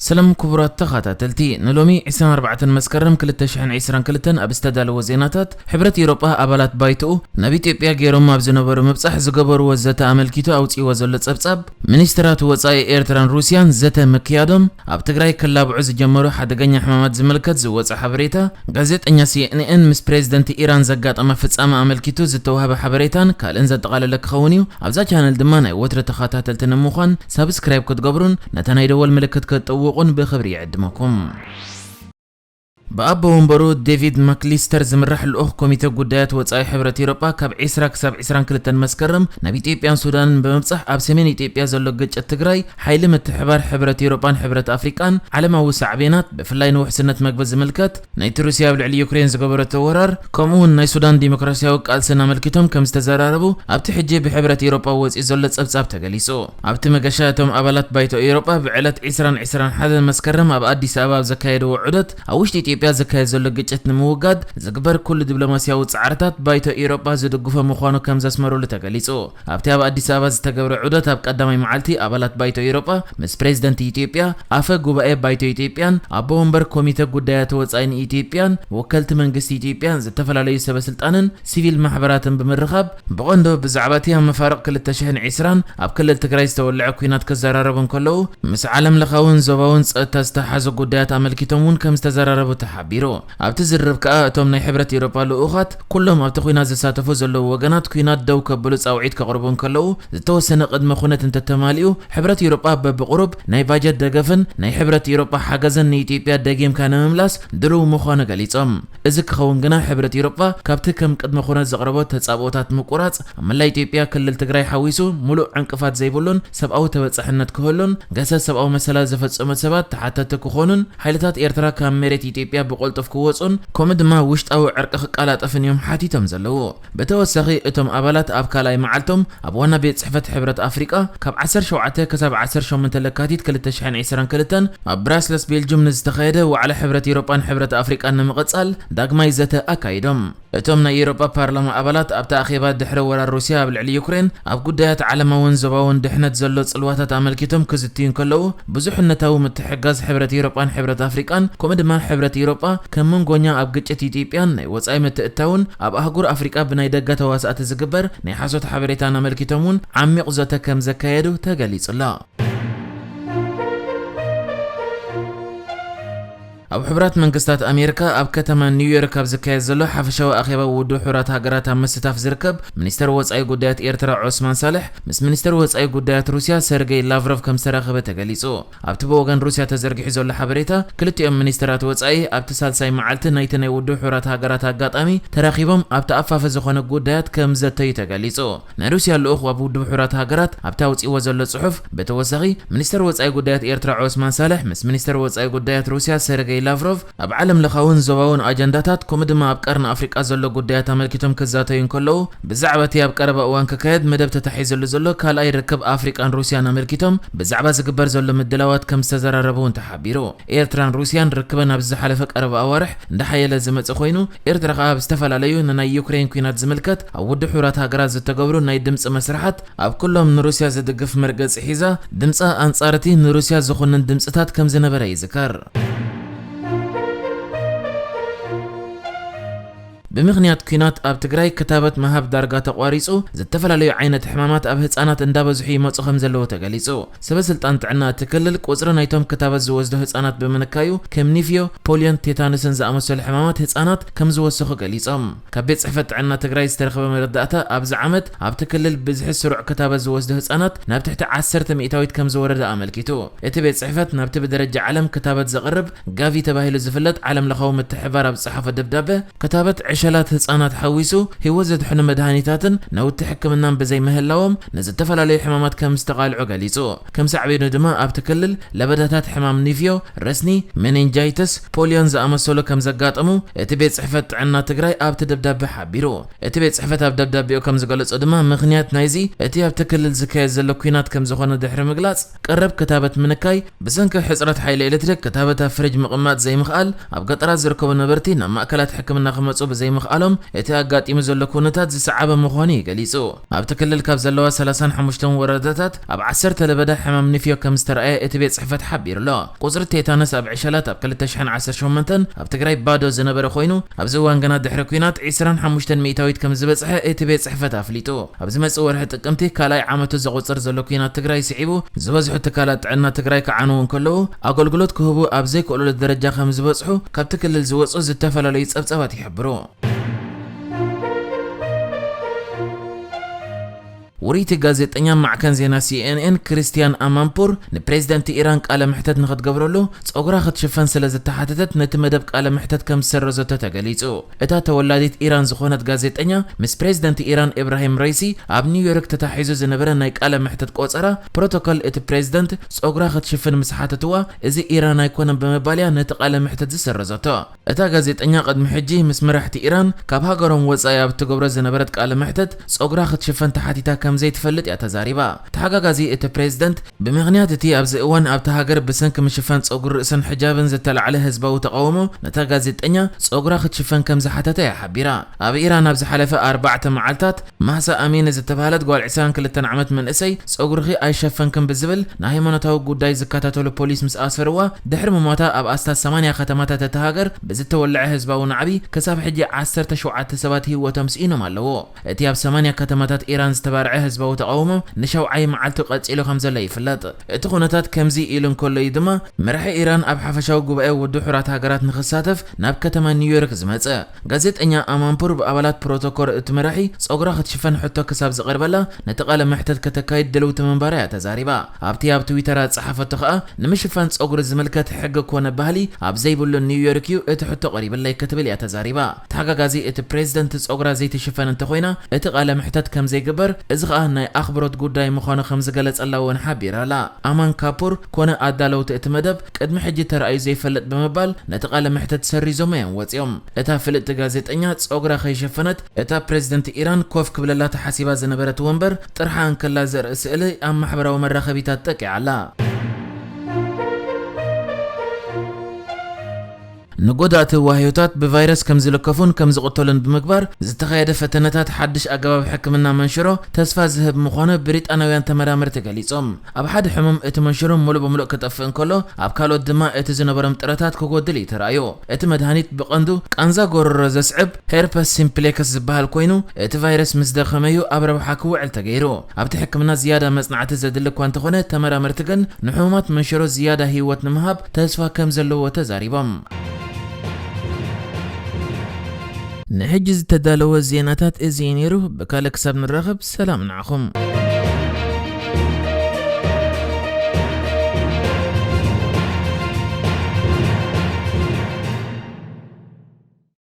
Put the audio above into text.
ሰላም ክቡራት ተኸታተልቲ፣ ንሎሚ ዕስራን ኣርባዕተን መስከረም ክልተ ሽሕን ዕስራን ክልተን ኣብ ዝተዳለወ ዜናታት፣ ሕብረት ኤውሮጳ ኣባላት ባይቶኡ ናብ ኢትዮጵያ ገይሮም ኣብ ዝነበሩ ምብጻሕ ዝገበርዎ ዘተ ኣመልኪቱ ኣውጺእዎ ዘሎ ጸብጻብ፣ ሚኒስትራት ወጻኢ ኤርትራን ሩስያን ዘተ ምክያዶም፣ ኣብ ትግራይ ክላብዑ ዝጀመሩ ሓደገኛ ሕማማት ዝምልከት ዝወጸ ሓበሬታ፣ ጋዜጠኛ ሲኤንኤን ምስ ፕሬዝደንት ኢራን ዘጋጠመ ፍጻመ ኣመልኪቱ ዝተዋህበ ሓበሬታን ካልእን ዘጠቓለለ ክኸውን እዩ። ኣብዛ ቻነል ድማ ናይ ወትሪ ተኸታተልቲ ንምዃን ሳብስክራይብ ክትገብሩን ነታ ናይ ደወል ምልክት ክትጥውቑን ብኽብሪ ይዕድመኩም። ብኣቦ ወንበሩ ዴቪድ ማክሊስተር ዝምራሕ ልኡኽ ኮሚተ ጉዳያት ወጻኢ ሕብረት ኤውሮጳ ካብ ዕስራ ክሳብ ዕስራን ክልተን መስከረም ናብ ኢትዮጵያን ሱዳንን ብምብጻሕ ኣብ ሰሜን ኢትዮጵያ ዘሎ ግጭት ትግራይ ሓይሊ ምትሕባር ሕብረት ኤውሮጳን ሕብረት ኣፍሪቃን ዓለማዊ ሳዕቤናት ብፍላይ ንውሕስነት መግቢ ዝምልከት ናይቲ ሩስያ ኣብ ልዕሊ ዩክሬን ዝገበረቶ ወራር ከምኡ እውን ናይ ሱዳን ዲሞክራሲያዊ ቃልስን ኣመልኪቶም ከም ዝተዘራረቡ ኣብቲ ሕጂ ብሕብረት ኤውሮጳ ወጺኡ ዘሎ ጸብጻብ ተገሊጹ። ኣብቲ መገሻ እቶም ኣባላት ባይቶ ኤውሮጳ ብዕለት ዕስራን ዕስራን ሓደን መስከረም ኣብ ኣዲስ ኣበባ ኣብ ዘካየድዎ ዑደት ኣብ ውሽጢ ኢትዮጵያ ዝካየድ ዘሎ ግጭት ንምውጋድ ዝግበር ኩሉ ዲፕሎማሲያዊ ጻዕርታት ባይቶ ኤውሮጳ ዝድግፎ ምዃኑ ከም ዘስመሩሉ ተገሊጹ። ኣብቲ ኣብ ኣዲስ ኣበባ ዝተገብረ ዑደት ኣብ ቀዳማይ መዓልቲ ኣባላት ባይቶ ኤውሮጳ ምስ ፕሬዝደንት ኢትዮጵያ፣ ኣፈ ጉባኤ ባይቶ ኢትዮጵያን ኣቦ ወንበር ኮሚተ ጉዳያት ወጻኢን ኢትዮጵያን ወከልቲ መንግስቲ ኢትዮጵያን ዝተፈላለዩ ሰበስልጣንን ሲቪል ማሕበራትን ብምርኻብ ብቐንዶ ብዛዕባ እቲ ኣብ መፋርቕ ክልተ ሽሕን ዕስራን ኣብ ክልል ትግራይ ዝተወልዐ ኲናት ክዘራረቡ እንከለዉ ምስ ዓለም ለኻውን ዞባውን ጸጥታ ዝተሓሓዙ ጉዳያት ኣመልኪቶም እውን ከም ዝተዘራረቡ ተሓቢሩ። ኣብቲ ዝርርብ ከኣ እቶም ናይ ሕብረት ኤውሮጳ ልኡኻት ኩሎም ኣብቲ ኲናት ዝሳተፉ ዘለዉ ወገናት ኲናት ደው ከብሉ ጻውዒት ከቕርቡ እንከለዉ ዝተወሰነ ቅድመ ኩነት እንተተማሊኡ ሕብረት ኤውሮጳ በብቕሩብ ናይ ባጀት ደገፍን ናይ ሕብረት ኤውሮጳ ሓገዝን ንኢትዮጵያ ደጊምካ ንምምላስ ድልው ምዃኑ ገሊጾም። እዚ ክኸውን ግና ሕብረት ኤውሮጳ ካብቲ ከም ቅድመ ኩነት ዘቕረቦ ተጻብኦታት ምቁራጽ ኣብ መላእ ኢትዮጵያ ክልል ትግራይ ሓዊሱ ሙሉእ ዕንቅፋት ዘይብሉን ሰብኣዊ ተበጻሕነት ክህሉን ገሰ ሰብኣዊ መሰላት ዝፈጸሙ ሰባት ተሓተቲ ክኾኑን ሓይልታት ኤርትራ ካብ መሬት ኢትዮጵያ ብቕልጡፍ ክወጹን ከምኡ ድማ ውሽጣዊ ዕርቂ ክቀላጠፍን እዮም ሓቲቶም ዘለዉ። ብተወሳኺ እቶም ኣባላት ኣብ ካልኣይ መዓልቶም ኣብ ዋና ቤት ጽሕፈት ሕብረት ኣፍሪቃ ካብ ዓሰርተ ሸውዓተ ክሳብ ዓሰርተ ሸሞንተ ለካቲት ክልተ ሽሕን ዕስራን ክልተን ኣብ ብራስለስ ቤልጁም ንዝተኻየደ ዋዕላ ሕብረት ኤውሮጳን ሕብረት ኣፍሪቃን ንምቕጻል ዳግማይ ዘተ ኣካይዶም። እቶም ናይ ኤውሮጳ ፓርላማ ኣባላት ኣብቲ ኣኼባ ድሕሪ ወራር ሩስያ ኣብ ልዕሊ ዩክሬን ኣብ ጉዳያት ዓለማውን ዞባውን ድሕነት ዘሎ ጽልዋታት ኣመልኪቶም ክዝትዩ እንከለዉ ብዙሕነታዊ ምትሕግጋዝ ሕብረት ኤውሮጳን ሕብረት ኣፍሪቃን ከምኡ ድማ ሕብረት ኤውሮጳ ከም መንጎኛ ኣብ ግጭት ኢትዮጵያን ናይ ወጻኢ ምትእትታውን ኣብ ኣህጉር ኣፍሪቃ ብናይ ደገ ተዋሳእቲ ዝግበር ናይ ሓሶት ሓበሬታን ኣመልኪቶም እውን ዓሚቕ ዘተ ከም ዘካየዱ ተገሊጹ ኣሎ። ኣብ ሕቡራት መንግስታት ኣሜሪካ ኣብ ከተማ ኒውዮርክ ኣብ ዝካየድ ዘሎ ሓፈሻዊ ኣኼባ ውድብ ሕቡራት ሃገራት ኣብ ምስታፍ ዝርከብ ሚኒስተር ወጻኢ ጉዳያት ኤርትራ ዑስማን ሳልሕ ምስ ሚኒስተር ወጻኢ ጉዳያት ሩስያ ሰርጌይ ላቭሮቭ ከም ዝተራኸበ ተገሊጹ። ኣብቲ ብወገን ሩስያ ተዘርጊሑ ዘሎ ሓበሬታ ክልቲኦም ሚኒስተራት ወጻኢ ኣብቲ ሳልሳይ መዓልቲ ናይቲ ናይ ውድብ ሕቡራት ሃገራት ኣጋጣሚ ተራኺቦም ኣብቲ ኣፋፈ ዝኾነ ጉዳያት ከም ዘተዩ ተገሊጹ። ናይ ሩስያ ልኡኽ ኣብ ውድብ ሕቡራት ሃገራት ኣብቲ ኣውጺእዎ ዘሎ ጽሑፍ ብተወሳኺ ሚኒስተር ወጻኢ ጉዳያት ኤርትራ ዑስማን ሳልሕ ምስ ሚኒስተር ወጻኢ ጉዳያት ሩስያ ሰርጌይ ላቭሮቭ ኣብ ዓለም ለኻውን ዞባውን ኣጀንዳታት ከምኡ ድማ ኣብ ቀርኒ ኣፍሪቃ ዘሎ ጉዳያት ኣመልኪቶም ክዛተዩ እንከለዉ ብዛዕባ እቲ ኣብ ቀረባ እዋን ክካየድ መደብ ተታሒዘሉ ዘሎ ካልኣይ ርክብ ኣፍሪቃን ሩስያን ኣመልኪቶም ብዛዕባ ዝግበር ዘሎ ምድላዋት ከም ዝተዘራረቡ እውን ተሓቢሩ። ኤርትራን ሩስያን ርክበን ኣብዚ ዝሓለፈ ቀረባ ኣዋርሕ እንዳሓየለ ዝመጽእ ኮይኑ ኤርትራ ከኣ ኣብ ዝተፈላለዩ ንናይ ዩክሬን ኲናት ዝምልከት ኣብ ውድብ ሕቡራት ሃገራት ዝተገብሩ ናይ ድምጺ መስርሓት ኣብ ኩሎም ንሩስያ ዝድግፍ መርገጺ ሒዛ ድምጻ ኣንጻር እቲ ንሩስያ ዝኹንን ድምጽታት ከም ዝነበረ ይዝከር። ብምኽንያት ኲናት ኣብ ትግራይ ክታበት ምሃብ ዳርጋ ተቋሪጹ፣ ዝተፈላለዩ ዓይነት ሕማማት ኣብ ህጻናት እንዳበዝሑ ይመጹ ከም ዘለዉ ተገሊጹ። ሰበ ስልጣን ጥዕና እቲ ክልል ቁጽሪ ናይቶም ክታበት ዝወስዱ ህጻናት ብምንካዩ ከም ኒፍዮ፣ ፖሊዮን ቴታኑስን ዝኣመሰሉ ሕማማት ህጻናት ከም ዝወሰኹ ገሊጾም። ካብ ቤት ጽሕፈት ጥዕና ትግራይ ዝተረኸበ መረዳእታ ኣብዚ ዓመት ኣብቲ ክልል ብዝሒ ስሩዕ ክታበት ዝወስዱ ህጻናት ናብ ትሕቲ ዓሰርተ ሚእታዊት ከም ዝወረደ ኣመልኪቱ። እቲ ቤት ጽሕፈት ናብቲ ብደረጃ ዓለም ክታበት ዘቕርብ ጋቪ ተባሂሉ ዝፍለጥ ዓለም ለኻዊ ምትሕብባር ኣብ ዝጸሓፎ ደብዳበ ክታበት ዕሸላት ህጻናት ሓዊሱ ህይወት ዘድሕኑ መድሃኒታትን ነውቲ ሕክምናን ብዘይምህላዎም ንዝተፈላለዩ ሕማማት ከም ዝተቓልዑ ገሊጹ። ከም ሳዕቤኑ ድማ ኣብቲ ክልል ለበዳታት ሕማም ኒፍዮ፣ ረስኒ፣ ሜኒንጃይተስ፣ ፖሊዮን ዝኣመሰሉ ከም ዘጋጠሙ እቲ ቤት ጽሕፈት ጥዕና ትግራይ ኣብቲ ደብዳበ ሓቢሩ። እቲ ቤት ጽሕፈት ኣብ ደብዳቤኡ ከም ዝገለጾ ድማ ምኽንያት ናይዚ እቲ ኣብቲ ክልል ዝካየድ ዘሎ ኲናት ከም ዝኾነ ድሕሪ ምግላጽ ቀረብ ክታበት ምንካይ ብሰንኪ ሕጽረት ሓይሊ ኤሌክትሪክ ክታበት ኣብ ፍሪጅ ምቕማጥ ዘይምኽኣል ኣብ ገጠራት ዝርከቡ ነበርቲ ናብ ማእከላት ሕክምና ክመጹ ብዘይ ምኽኣሎም እቲ ኣጋጢሙ ዘሎ ኩነታት ዝሰዓበ ምዃኑ እዩ ገሊጹ። ኣብቲ ክልል ካብ ዘለዋ ሰላሳን ሓሙሽተን ወረዳታት ኣብ ዓሰርተ ለበዳ ሕማም ንፍዮ ከም ዝተረኣየ እቲ ቤት ጽሕፈት ሓቢሩ ኣሎ። ቁጽሪ ቴታነስ ኣብ ዕሸላት ኣብ ክልተ ሽሕን ዓሰርተ ሸሞንተን ኣብ ትግራይ ባዶ ዝነበረ ኮይኑ፣ ኣብዚ እዋን ግና ድሕሪ ኲናት ዕስራን ሓሙሽተን ሚእታዊት ከም ዝበጽሐ እቲ ቤት ጽሕፈት ኣፍሊጡ። ኣብ ዝመጽእ ወርሒ ጥቅምቲ ካልኣይ ዓመቱ ዘቑጽር ዘሎ ኲናት ትግራይ ስዒቡ፣ ዝበዝሑ ትካላት ጥዕና ትግራይ ክዓንዉ እንከለዉ፣ ኣገልግሎት ክህቡ ኣብ ዘይክእሉሉ ደረጃ ከም ዝበጽሑ ካብቲ ክልል ዝወጹ ዝተፈላለዩ ጸብጻባት ይሕብሩ። ውርይቲ ጋዜጠኛ ማዕከን ዜና ሲኤንኤን ክርስቲያን ኣማንፖር ንፕሬዝደንት ኢራን ቃለ መሕተት ንኽትገብረሉ ጸጉራ ክትሽፈን ስለ ዝተሓተተት ነቲ መደብ ቃለ መሕተት ከም ዝሰረዘቶ ተገሊጹ። እታ ተወላዲት ኢራን ዝኾነት ጋዜጠኛ ምስ ፕሬዝደንት ኢራን ኢብራሂም ረይሲ ኣብ ኒውዮርክ ተታሒዙ ዝነበረ ናይ ቃለ መሕተት ቆጸራ ፕሮቶኮል እቲ ፕሬዝደንት ጸጉራ ክትሽፍን ምስ ሓተትዋ፣ እዚ ኢራን ኣይኮነን ብምባል እያ ነቲ ቃለ መሕተት ዝሰረዘቶ። እታ ጋዜጠኛ ቅድሚ ሕጂ ምስ መራሕቲ ኢራን ካብ ሃገሮም ወጻኢ ኣብ እትገብሮ ዝነበረት ቃለ መሕተት ጸጉራ ክትሽፈን ተሓቲታ ከም ዘይትፈልጥ እያ ተዛሪባ። ተሓጋጋዚ እቲ ፕሬዝደንት ብምኽንያት እቲ ኣብዚ እዋን ኣብታ ሃገር ብሰንኪ ምሽፋን ጸጉሪ ርእስን ሕጃብን ዝተላዕለ ህዝባዊ ተቓውሞ ነታ ጋዜጠኛ ጸጉራ ክትሽፈን ከም ዝሓተተ እያ ሓቢራ። ኣብ ኢራን ኣብ ዝሓለፈ ኣርባዕተ መዓልታት ማህሳ ኣሚኒ ዝተባህለት ጓል ዕስራን ክልተን ዓመት መንእሰይ ጸጉርኺ ኣይሸፈንክን ብዝብል ንሃይማኖታዊ ጉዳይ ዝከታተሉ ፖሊስ ምስ ኣሰርዋ፣ ድሕሪ ምሟታ ኣብ ኣስታት ሰማንያ ከተማታት እታ ሃገር ብዝተወልዐ ህዝባዊ ናዕቢ ክሳብ ሕጂ ዓሰርተ ሸውዓተ ሰባት ህይወቶም ስኢኖም ኣለዉ። እቲ ኣብ ሰማንያ ከተማታት ኢራን ዝተባርዐ ህዝባዊ ተቓውሞ ንሻውዓይ መዓልቱ ቀጺሉ ከም ዘሎ ይፍለጥ። እቲ ኩነታት ከምዚ ኢሉ እንከሎ እዩ ድማ መራሒ ኢራን ኣብ ሓፈሻዊ ጉባኤ ውድብ ሕቡራት ሃገራት ንኽሳተፍ ናብ ከተማ ኒውዮርክ ዝመጸ። ጋዜጠኛ ኣማንፑር ብኣባላት ፕሮቶኮል እቲ መራሒ ጸጉራ ክትሽፈን ሕቶ ክሳብ ዝቐርበላ፣ ነቲ ቃለ መሕተት ከተካይድ ድልውቲ ምንባራ እያ ተዛሪባ። ኣብቲ ኣብ ትዊተር ዝጸሓፈቶ ከኣ፣ ንምሽፋን ጸጉሪ ዝምልከት ሕጊ ኮነ ባህሊ ኣብ ዘይብሉ ኒውዮርክ እዩ እቲ ሕቶ ቀሪብለይ ክትብል እያ ተዛሪባ። ተሓጋጋዚ እቲ ፕሬዝደንት ጸጉራ ዘይትሽፈን እንተኾይና፣ እቲ ቃለ መሕተት ከም ዘይግበር፣ እዚ ከኣ ናይ ኣኽብሮት ጉዳይ ምዃኑ ከም ዝገለጸላ እውን ሓቢራ ኣላ። ኣማን ካፑር ኮነ ኣዳለውቲ እቲ መደብ ቅድሚ ሕጂ ተራእዩ ዘይፈልጥ ብምባል ነቲ ቃለ መሕተት ሰሪዞሞ እዮም ወጺኦም። እታ ፍልጥቲ ጋዜጠኛ ጸጉራ ከይሸፈነት እታ ፕሬዝደንት ኢራን ኮፍ ክብለላ ተሓሲባ ዝነበረት ወንበር ጥርሓ እንከላ ዘርኢ ስእሊ ኣብ ማሕበራዊ መራኸቢታት ጠቂዓ ኣላ። ንጎዳእቲ ዋህዮታት ብቫይረስ ከም ዝልከፉን ከም ዝቕተሉን ብምግባር ዝተኻየደ ፈተነታት ሓድሽ ኣገባብ ሕክምና መንሽሮ ተስፋ ዝህብ ምዃኑ ብሪጣናውያን ተመራመርቲ ገሊጾም። ኣብ ሓደ ሕሙም እቲ መንሽሮ ምሉእ ብምሉእ ክጠፍእ እንከሎ፣ ኣብ ካልኦት ድማ እቲ ዝነበሮም ጥረታት ክጎድል እዩ ተራእዩ። እቲ መድሃኒት ብቐንዱ ቃንዛ ጎረሮ ዘስዕብ ሄርፐስ ሲምፕሌክስ ዝበሃል ኮይኑ፣ እቲ ቫይረስ ምስ ደኸመ እዩ ኣብ ረብሓ ክውዕል ተገይሩ። ኣብቲ ሕክምና ዝያዳ መጽናዕቲ ዘድሊ እኳ እንተኾነ፣ ተመራመርቲ ግን ንሕሙማት መንሽሮ ዝያዳ ህይወት ንምሃብ ተስፋ ከም ዘለዎ ተዛሪቦም። ንሕጂ ዝተዳለወ ዜናታት እዚ እዩ ነይሩ። ብካልእ ክሳብ ንራኸብ፣ ሰላም ንዓኹም።